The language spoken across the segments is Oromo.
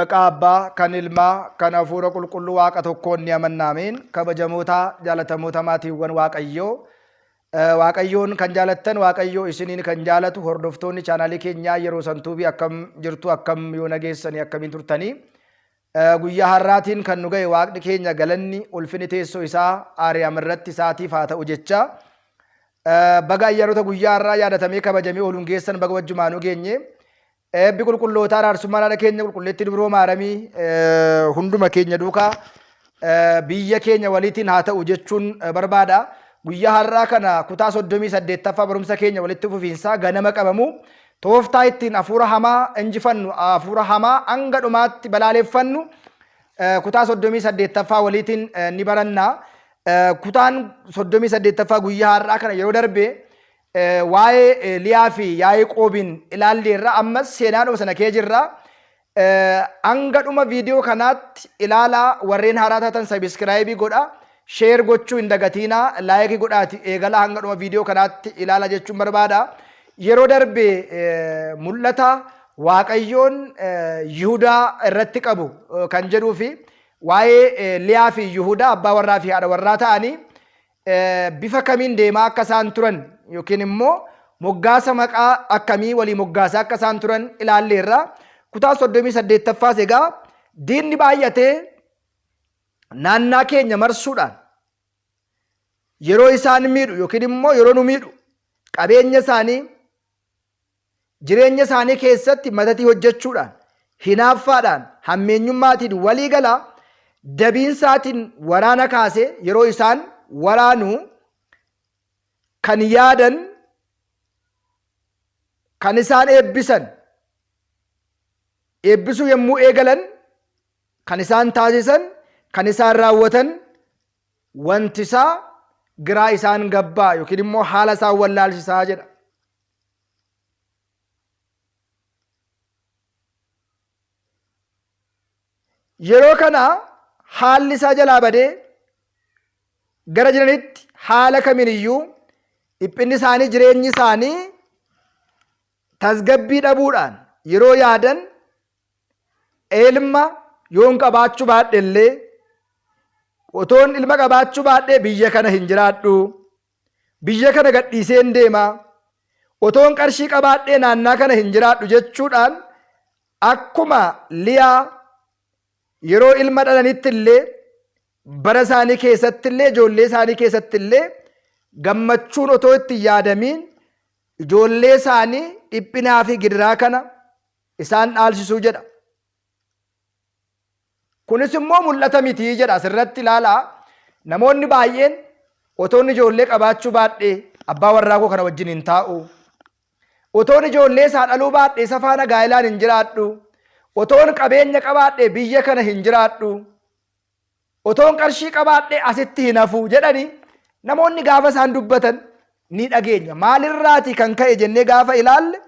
Maqaa Abbaa, kan Ilmaa, kan Hafuura Qulqulluu Waaqa tokkoon ni amanna. Ameen. Kabajamoota, jaalatamoota maatiiwwan Waaqayyoo. Waaqayyoon kan jaalattan, Waaqayyoo isiniin kan jaalatu, hordoftoonni chaanaalii keenyaa yeroo santuubii akkam jirtu, akkam yoo nageessanii, akkamiin turtanii? Guyyaa har'aatiin kan nu ga'e Waaqni keenya galanni ulfinni teessoo isaa Aariyaam irratti isaatiif haa ta'u jecha. Baga ayyaanota guyyaa har'aa yaadatamee kabajamee ooluun geessan baga wajjumaanuu geenye. Eebbi qulqullootaa araarsummaan haadha keenya qulqulleettii dubroo maaramii hunduma keenya duukaa biyya keenya waliitiin haa ta'u jechuun barbaada. Guyyaa har'aa kana kutaa 38ffaa barumsa keenya walitti fufiinsaa ganama qabamu tooftaa ittiin hafuura hamaa injifannu hafuura hamaa hanga dhumaatti balaaleffannu kutaa 38ffaa waliitiin ni baranna. Kutaan 38ffaa guyyaa har'aa kana yeroo darbe Waa'ee Liyaa fi Yaa'iqoobiin ilaalleerra, ammas seenaadhuma sana kee jirra. Hanga dhuma viidiyoo kanaatti ilaalaa warreen haaraa taatan sabiskiraayibii godha. Sheer gochuu hin dagatiinaa, laayikii godhaati eegalaa hanga dhuma viidiyoo kanaatti ilaala jechuun barbaada. Yeroo darbe mul'ata Waaqayyoon Yihudaa irratti qabu kan jedhuu fi waa'ee Liyaa fi Yihudaa abbaa warraa fi haadha warraa ta'anii bifa kamiin deemaa akka isaan turan yookiin immoo moggaasa maqaa akkamii walii moggaasaa akka isaan turan ilaalleerra. Kutaa 38ffaas egaa diinni baay'atee naannaa keenya marsuudhaan yeroo isaan miidhu yookiin immoo yeroo nu miidhu qabeenya isaanii jireenya isaanii keessatti matatii hojjechuudhaan, hinaaffaadhaan, hammeenyummaatiin walii gala dabiinsaatiin waraana kaasee yeroo isaan waraanu kan yaadan, kan isaan eebbisan, eebbisuu yommuu eegalan kan isaan taasisan, kan isaan raawwatan wantisaa giraa isaan gabbaa yookiin immoo haala isaan wallaalchisaa jedha. Yeroo kana haalli isaa jalaa badee gara jiranitti haala kamiin iyyuu dhiphinni isaanii jireenyi isaanii tasgabbii dhabuudhaan yeroo yaadan ilma yoon qabaachuu baadhe illee otoon ilma qabaachuu baadhee biyya kana hin jiraadhu Biyya kana gadhiiseen deema, otoon qarshii qabaadhee naannaa kana hin jiraadhu jechuudhaan akkuma Liyaa yeroo ilma dhalanitti illee bara isaanii keessatti illee ijoollee isaanii keessatti illee gammachuun otoo itti hin yaadamiin ijoollee isaanii dhiphinaa fi gidiraa kana isaan dhaalsisuu jedha. Kunis immoo mul'ata miti jedha asirratti ilaalaa. Namoonni baay'een otoon ijoollee qabaachuu baadhee abbaa warraa koo kana wajjin hin taa'u. Otoon ijoollee isaa dhaluu baadhee isa faana gaa'ilaan hin jiraadhu. Otoon qabeenya qabaadhee biyya kana hin jiraadhu. Otoon qarshii qabaadhee asitti hin hafu jedhanii namoonni gaafa isaan dubbatan ni dhageenya. Maalirraatii kan ka'e jennee gaafa ilaalle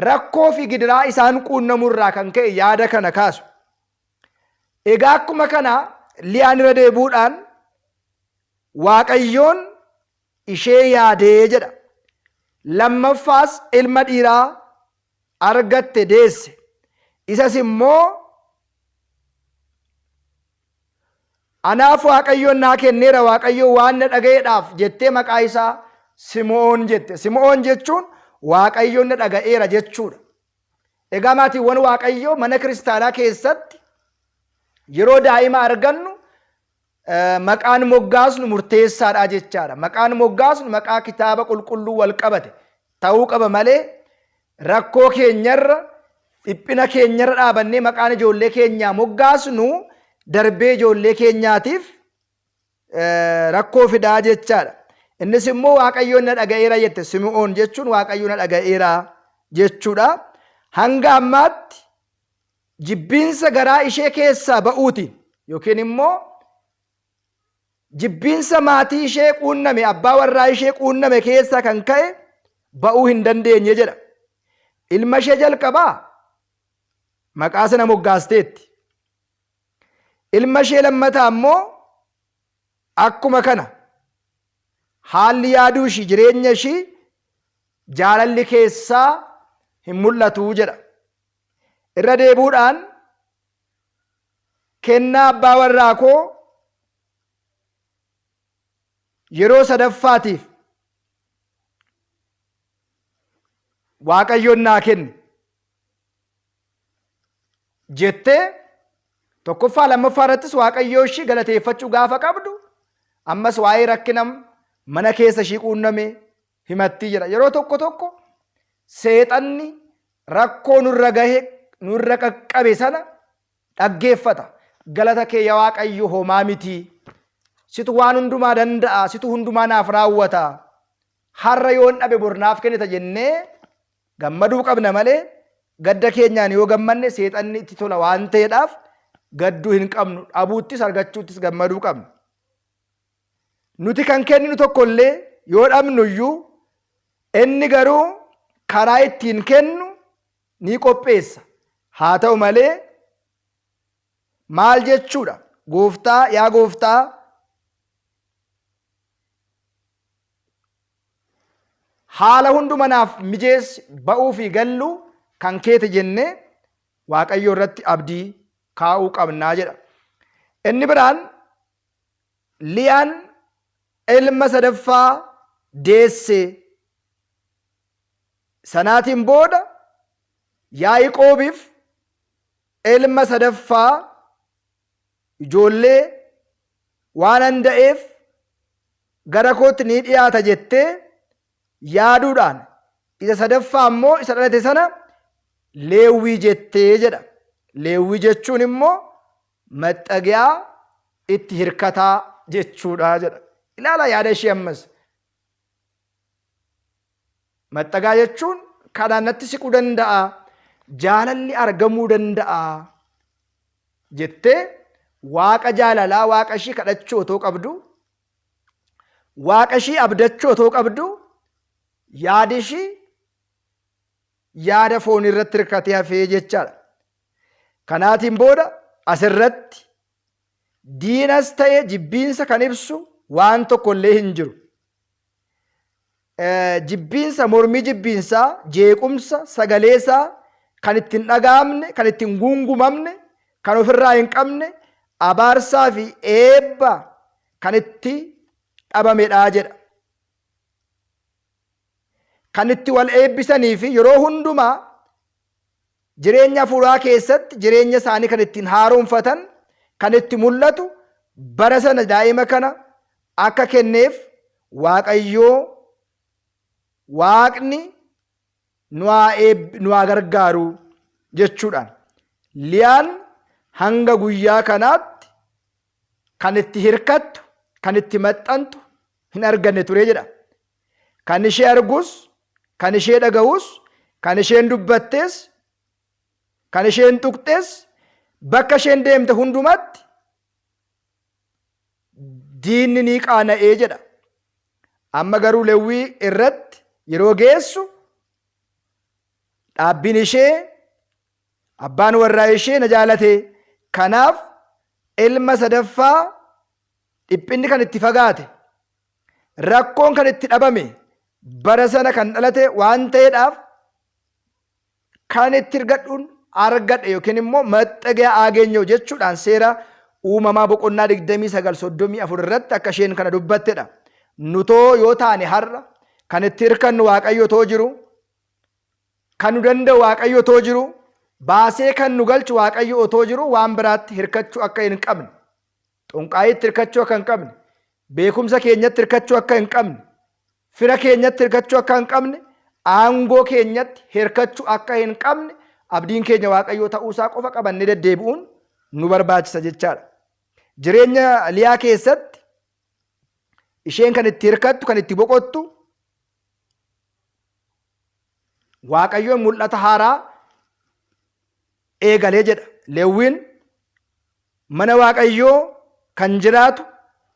rakkoo fi gidiraa isaan quunnamurraa kan ka'e yaada kana kaasu. Egaa akkuma kana Liyaan irra deebi'uudhaan Waaqayyoon ishee yaadee jedha. Lammaffaas ilma dhiiraa argatte deesse. Isas immoo anaaf Waaqayyoon naa kenneera Waaqayyo waan na dhaga'eedhaaf jettee maqaa isaa Simo'oon jette. Simo'oon jechuun Waaqayyoon na dhaga'eera jechuudha. Egaa maatiiwwan Waaqayyoo mana kiristaanaa keessatti yeroo daa'ima argannu maqaan moggaasnu murteessaadha jechaadha. Maqaan moggaasnu maqaa kitaaba qulqulluu wal qabate ta'uu qaba malee rakkoo keenyarra dhiphina keenyarra dhaabannee maqaan ijoollee keenyaa moggaasnu darbee ijoollee keenyaatiif rakkoo fidaa jechaadha. Innis immoo Waaqayyoon na dhaga'eera jette. Simi'oon jechuun Waaqayyo na dhaga'eera jechuudha. Hanga ammaatti jibbiinsa garaa ishee keessaa ba'uutiin yookiin immoo jibbiinsa maatii ishee quunname abbaa warraa ishee quunname keessaa kan ka'e ba'uu hin dandeenye jedha. Ilma ishee jalqabaa maqaa sana moggaasteetti. Ilma ishee lammataa immoo akkuma kana haalli yaaduu ishii jireenya ishii jaalalli keessaa hin mul'atu jedha. Irra deebuudhaan kennaa abbaa warraa koo yeroo sadaffaatiif Waaqayyoon naa kenne jettee tokkoffaa lammaffaa irrattis Waaqayyoo ishii galateeffachuu gaafa qabdu ammas waa'ee rakkina mana keessa ishii quunname himattii jedha. Yeroo tokko tokko seexanni rakkoo nurra gahe nurra qaqqabe sana dhaggeeffata. Galata kee yaa Waaqayyo homaa miti. Situ waan hundumaa danda'a, situ hundumaa naaf raawwata. Har'a yoon dhabe bor naaf kennita jennee gammaduu qabna malee gadda keenyaan yoo gammanne seexanni itti tola waan ta'eedhaaf gadduu hin qabnu. Dhabuuttis argachuuttis gammaduu qabna. Nuti kan kenninu tokko illee yoo dhabnu iyyuu inni garuu karaa ittiin kennu ni qopheessa. Haa ta'u malee maal jechuudha? Gooftaa yaa gooftaa haala hunduma naaf mijeessi ba'uu fi gallu kan keeti jennee Waaqayyo irratti abdii kaa'uu qabnaa jedha. Inni biraan Liyaan ilma sadaffaa deesse. Sanaatiin booda Yaa'iqoobiif ilma sadaffaa ijoollee waanan da'eef gara kootti ni dhiyaata jettee yaaduudhaan isa sadaffaa immoo isa dhalate sana Leewwii jettee jedha. Leewwii jechuun immoo maxxagiyaa itti hirkataa jechuudha jedha. Ilaala yaada ishee ammas. Maxxagaa jechuun kanaan natti siquu danda'a, jaalalli argamuu danda'a jettee waaqa jaalalaa waaqa ishii kadhachuu otoo qabdu, waaqa ishii abdachuu otoo qabdu, yaadi ishii yaada foonii irratti hirkatee hafee jechaadha. Kanaatiin booda asirratti diinas ta'e jibbiinsa kan ibsu waan tokko illee hin jiru. Jibbiinsa, mormii jibbiinsaa, jeequmsa, sagaleesaa kan ittiin dhaga'amne, kan ittiin guungumamne, kan ofirraa hin qabne, abaarsaa fi eebba kan itti dhabamedha jedha. Kan itti wal eebbisanii fi yeroo hundumaa jireenya hafuuraa keessatti jireenya isaanii kan ittiin haaromfatan kan itti mul'atu bara sana daa'ima kana akka kenneef Waaqayyoo Waaqni nu haa gargaaru jechuudhaan Liyaan hanga guyyaa kanaatti kan itti hirkattu kan itti maxxantu hin arganne ture jedha. Kan ishee argus, kan ishee dhaga'us, kan isheen dubbattes, kan isheen tuqxes, bakka isheen deemte hundumatti diinni ni qaana'ee jedha. Amma garuu Lewwii irratti yeroo geessu dhaabbiin ishee abbaan warraa ishee na jaalate kanaaf ilma sadaffaa dhiphinni kan itti fagaate Rakkoon kan itti dhabame bara sana kan dhalate waan ta'eedhaaf kan itti argadhuun argadhe yookiin immoo maxxagee aageenyoo jechuudhaan seera uumamaa boqonnaa 29 34 irratti akka isheen kana dubbattedha. Nutoo yoo taane har'a kan itti hirkannu Waaqayyo too jiru, kan nu danda'u Waaqayyo otoo jiru, baasee kan nu galchu Waaqayyo otoo jiru waan biraatti hirkachuu akka hin qabne, xonqaayitti hirkachuu akka hin qabne, beekumsa keenyatti hirkachuu akka hin qabne, fira keenyatti hirkachuu akka hin qabne, aangoo keenyatti hirkachuu akka hin qabne abdiin keenya Waaqayyoo ta'uusaa qofa qabannee deddeebi'uun nu barbaachisa jechaadha. Jireenya Liyaa keessatti isheen kan itti hirkattu, kan itti boqottu Waaqayyoon mul'ata haaraa eegalee jedha. Lewwiin mana Waaqayyoo kan jiraatu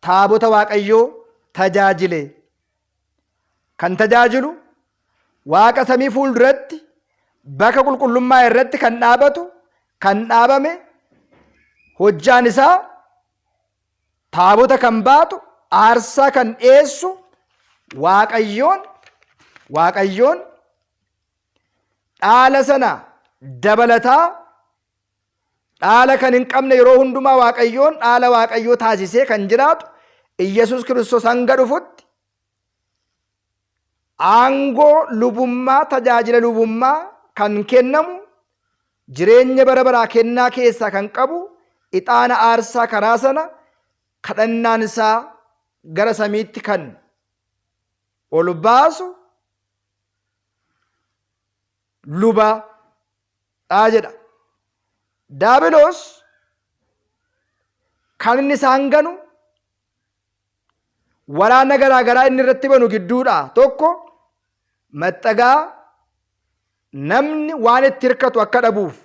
taabota Waaqayyoo tajaajile. Kan tajaajilu Waaqa samii fuulduratti bakka qulqullummaa irratti kan dhaabatu kan dhaabame hojjaan isaa taabota kan baatu aarsaa kan dhiyeessu Waaqayyoon Waaqayyoon dhaala sana dabalataa Dhaala kan hin qabne yeroo hundumaa Waaqayyoon dhaala Waaqayyoo taasisee kan jiraatu Iyyasuus Kiristoos hanga dhufutti aangoo lubummaa tajaajila lubummaa kan kennamu jireenya bara baraa kennaa keessaa kan qabu ixaana aarsaa karaa sana kadhannaan isaa gara samiitti kan ol baasu luba dha jedha. Daabiloos kan inni isaan ganu waraana garaa garaa inni irratti banu gidduudha. Tokko maxxagaa namni waan itti hirkatu akka dhabuuf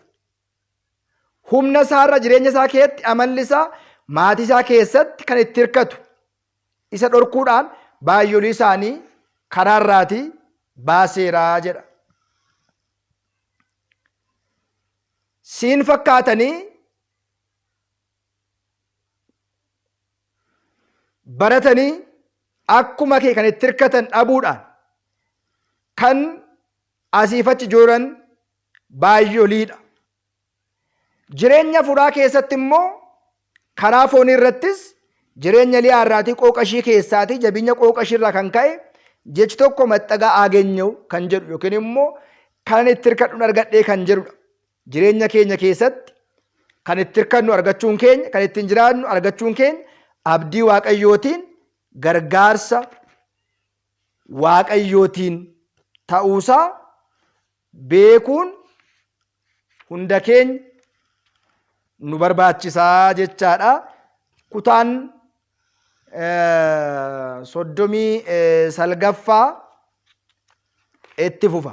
humna isaarra jireenya isaa keessatti amalli isaa maatii isaa keessatti kan itti hirkatu isa dhorkuudhaan baay'olii isaanii karaa irraatii baaseera jedha. Siin fakkaatanii baratanii akkuma kee kan itti hirkatan dhabuudhaan kan asiif achi jooran baay'oliidha. Jireenya hafuuraa keessatti immoo karaa foonii irrattis jireenya liyaa irraatii qooqa ishii keessaatii jabinya qooqa ishii irraa kan ka'e jechi tokko maxxagaa aagenyew kan jedhu yookiin immoo kanan itti hirkadhuun argadhee kan jedhudha. Jireenya keenya keessatti kan itti hirkannu argachuun keenya kan ittiin jiraannu argachuun keenya abdii Waaqayyootiin gargaarsa Waaqayyootiin ta'uusaa beekuun hunda keenya nu barbaachisaa jechaadha. Kutaan 39ffaa itti fufa.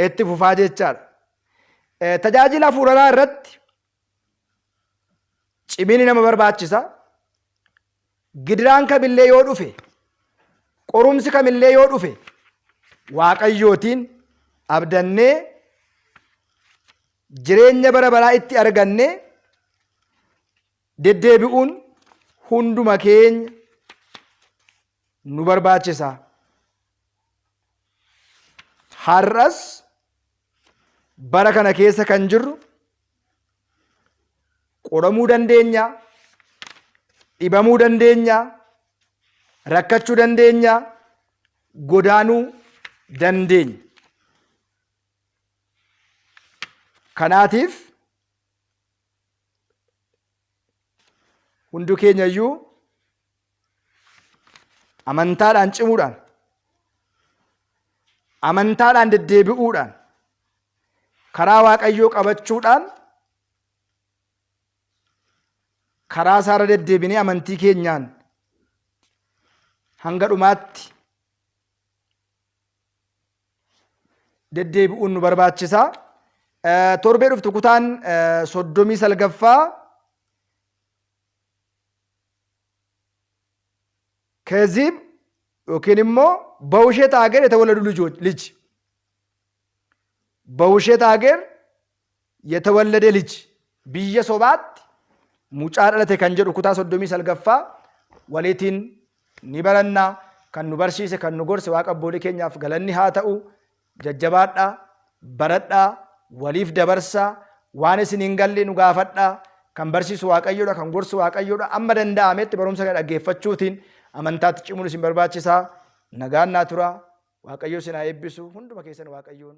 Itti fufaa jechaadha. Tajaajila hafuuraa irratti cimini nama barbaachisa. Gidiraan kamillee yoo dhufe, qorumsi kamillee yoo dhufe, Waaqayyootiin abdannee jireenya bara baraa itti argannee deddeebi'uun hunduma keenya nu barbaachisa. Har'as bara kana keessa kan jirru qoramuu dandeenya, dhibamuu dandeenya, rakkachuu dandeenya, godaanuu dandeenya. Kanaatiif hundi keenya iyyuu amantaadhaan cimuudhaan amantaadhaan deddeebi'uudhaan karaa Waaqayyoo qabachuudhaan karaa isaarra deddeebinee amantii keenyaan hanga dhumaatti deddeebi'uun nu barbaachisa. Torbee dhuftu kutaan 39ffaa ከዚህም yookiin immoo በውሸት ሀገር የተወለዱ ልጆች ልጅ በውሸት ሀገር የተወለደ ልጅ biyya sobaatti mucaa dhalate kan jedhu kutaa 39ffaa waliitiin ni baranna. Kan nu barsiise kan nu gorse Waaqa abboolii keenyaaf galanni haa ta'u. Jajjabaadhaa, baradhaa, waliif dabarsaa, waan isin hin galle nu gaafadhaa. Kan barsiisu Waaqayyoodha, kan gorsu Waaqayyoodha. Amma danda'ametti barumsa kana dhaggeeffachuutiin amantaatti cimuun isin barbaachisaa. Nagaan naa turaa. Waaqayyo isin haa eebbisu. Hunduma keessan Waaqayyoon.